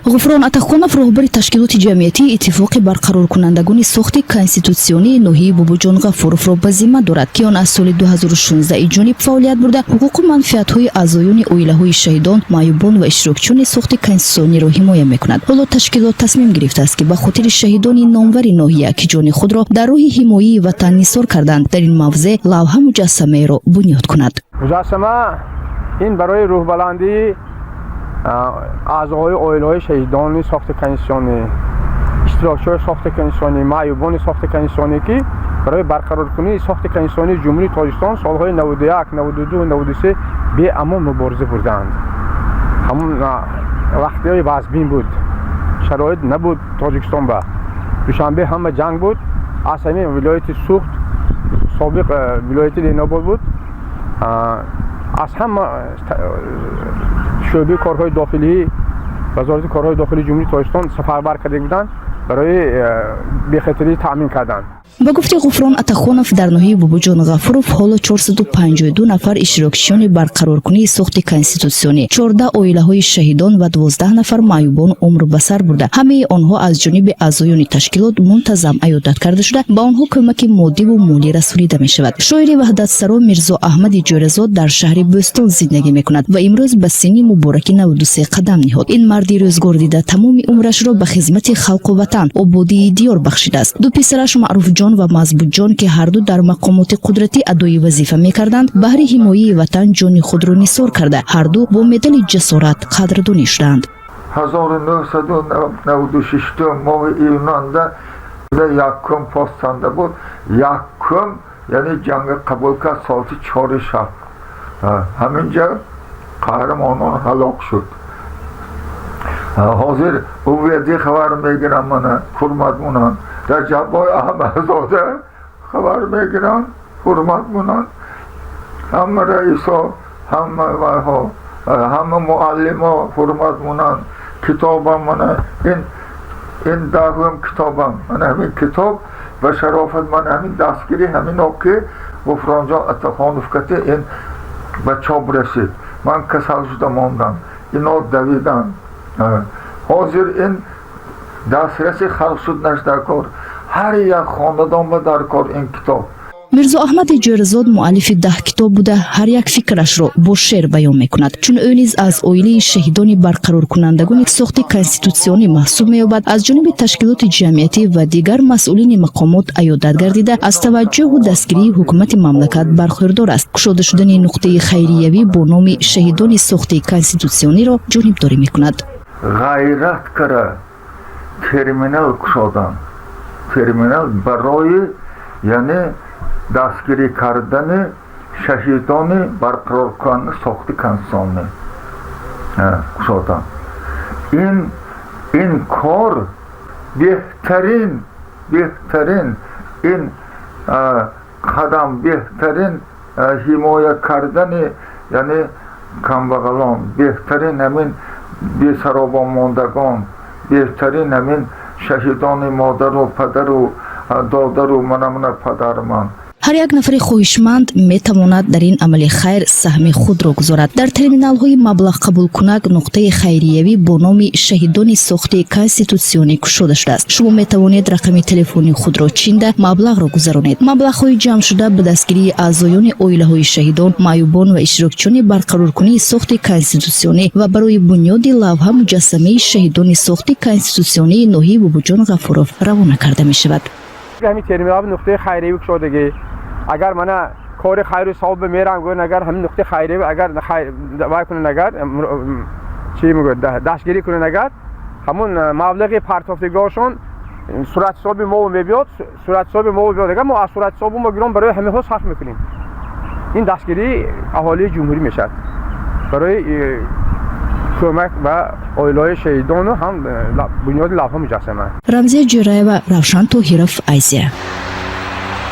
Ғуфрон Атахонов роҳбари ташкилоти ҷамъиятии Иттифоқи барқароркунандагони сохти конститутсионии ноҳияи Бобоҷон Ғафуровро ба зимма дорад, ки он аз соли 2016 иҷониб фаъолият бурда, ҳуқуқу манфиатҳои аъзоёни оилаҳои шаҳидон, маъюбон ва иштирокчиёни сохти конститутсиониро ҳимоя мекунад. Ҳоло ташкилот тасмим гирифтааст, ки ба хотири шаҳидони номвари ноҳия, ки ҷони худро дар роҳи ҳимояи ватан нисор карданд, дар ин мавзеъ лавҳа муҷассамаеро бунёд кунад. Муҷассама ин барои рӯҳбаландии аъзоҳои оилаҳои шаҳидони сохти конститутсионӣ, иштирокчиҳои сохти конститутсионӣ, маъюбони сохти конститутсионӣ, ки барои барқароркунии сохти конститутсионии Ҷумҳурии Тоҷикистон солҳои 91, 92, 93 беамон мубориза бурдаанд. Ҳамон вақтиҳои вазбин буд, шароит набуд. Тоҷикистон ба Душанбе ҳама ҷанг буд. Аз ҳамин вилояти Суғд, собиқ вилояти Ленинобод буд, аз ҳама шӯъбаи корҳои дохилии Вазорати корҳои дохилии Ҷумҳурии Тоҷикистон сафарбар карда буданд барои бехатарӣ таъмин кардан. Ба гуфти Ғуфрон Атахонов, дар ноҳияи Бобоҷон Ғафуров ҳоло 452 нафар иштирокчиёни барқароркунии сохти конститутсионӣ, 14 оилаҳои шаҳидон ва 12 нафар маъюбон умр ба сар бурда, ҳамаи онҳо аз ҷониби аъзоёни ташкилот мунтазам аёдат карда шуда, ба онҳо кӯмаки моддиву молӣ расонида мешавад. Шоири ваҳдатсаро Мирзо Аҳмади Ҷӯразод дар шаҳри Бӯстон зиндагӣ мекунад ва имрӯз ба синни мубораки 93 қадам ниҳод. Ин марди рӯзгор дида тамоми умрашро ба хизмати халқу ватан, ободии диёр бахшидааст. Ду писараш, Маъруфҷон ва Мазбутҷон, ки ҳарду дар мақомоти қудратӣ адои вазифа мекарданд, баҳри ҳимояи ватан ҷони худро нисор карда, ҳарду бо медали ҷасорат қадрдонӣ шуданд. 1996 моҳи июнанда якум постанда буд, якум, яъне ҷанга қабул кард. Соати 4-и шаб ҳаминҷа қаҳрамонон ҳалок шуд. Ҳозир УВД хабар мегирам, мана ҳурмат монанд, Раҷаббой Аҳмадзода хабар мегиранд, ҳурмат монанд, ҳама раисо, ҳама вайҳо, ҳама муаллимо ҳурмат монанд. Китобам мана ин 10-ум китобам, мана ҳамин китоб ба шарофат ман ҳамин дастгирӣ ҳамино, ки Ғуфронҷон Атахонов кати ин ба чоп расид. Ман касал шуда мондам, ино давиданд. Ҳозир ин дастраси халқ шуд, дар кор ҳар як хонадон ба дар кор ин китоб. Мирзо Аҳмади Ҷӯразод муаллифи 10 китоб буда, ҳар як фикрашро бо шеър баён мекунад. Чун ӯ низ аз оилаи шаҳидони барқароркунандагони сохти конститутсионӣ маҳсуб меёбад, аз ҷониби ташкилоти ҷамъиятӣ ва дигар масъулини мақомот аёдат гардида, аз таваҷҷӯҳу дастгирии ҳукумати мамлакат бархӯрдор аст. Кушода шудани нуқтаи хайриявӣ бо номи шаҳидони сохти конститутсиониро ҷонибдорӣ мекунад. Ғайрат кара терминал кушодан, терминал барои, яъне дастгирӣ кардани шаҳидони барқароркунандаи сохти конститутсионӣ кушодан. Ин кор беҳтарин ин қадам, беҳтарин ҳимоя кардани, яъне камбағалон, беҳтарин ҳамин бесаробонмондагон, беҳтарин ҳамин шаҳидони модару падару додару манамна падарман. Ҳар як нафари хоҳишманд метавонад дар ин амали хайр саҳми худро гузорад. Дар терминалҳои маблағқабулкунак нуқтаи хайриявӣ бо номи шаҳидони сохти конститутсионӣ кушода шудааст. Шумо метавонед рақами телефони худро чинда, маблағро гузаронед. Маблағҳои ҷамъшуда ба дастгирии аъзоёни оилаҳои шаҳидон, маъюбон ва иштирокчиёни барқароркунии сохти конститутсионӣ ва барои бунёди лавҳа муҷассамаи шаҳидони сохти конститутсионии ноҳияи Бобоҷон Ғафуров равона карда мешавад. Ҳамин терминал нуқтаи хайриявӣ кушодагӣ, агар мана кори хайру савоб мерам гӯян, агар ҳамин нуқтаи хайриявӣ агар вай кунанд, агар чӣ мегӯяд, дастгирӣ кунанд, агар ҳамун маблағи партофтигоҳшон суратҳисоби мо мебиёд, суратҳисоби мо биёд, агар мо аз суратҳисоби мо гиром, барои ҳаминҳо сарф мекунем. Ин дастгирии аҳолии ҷумҳурӣ мешавад барои кӯмак ба оилаҳои шаҳидону ҳам бунёди лавҳа муҷассама. Рамзия Ҷӯраева, Равшан Тоҳиров, Азия.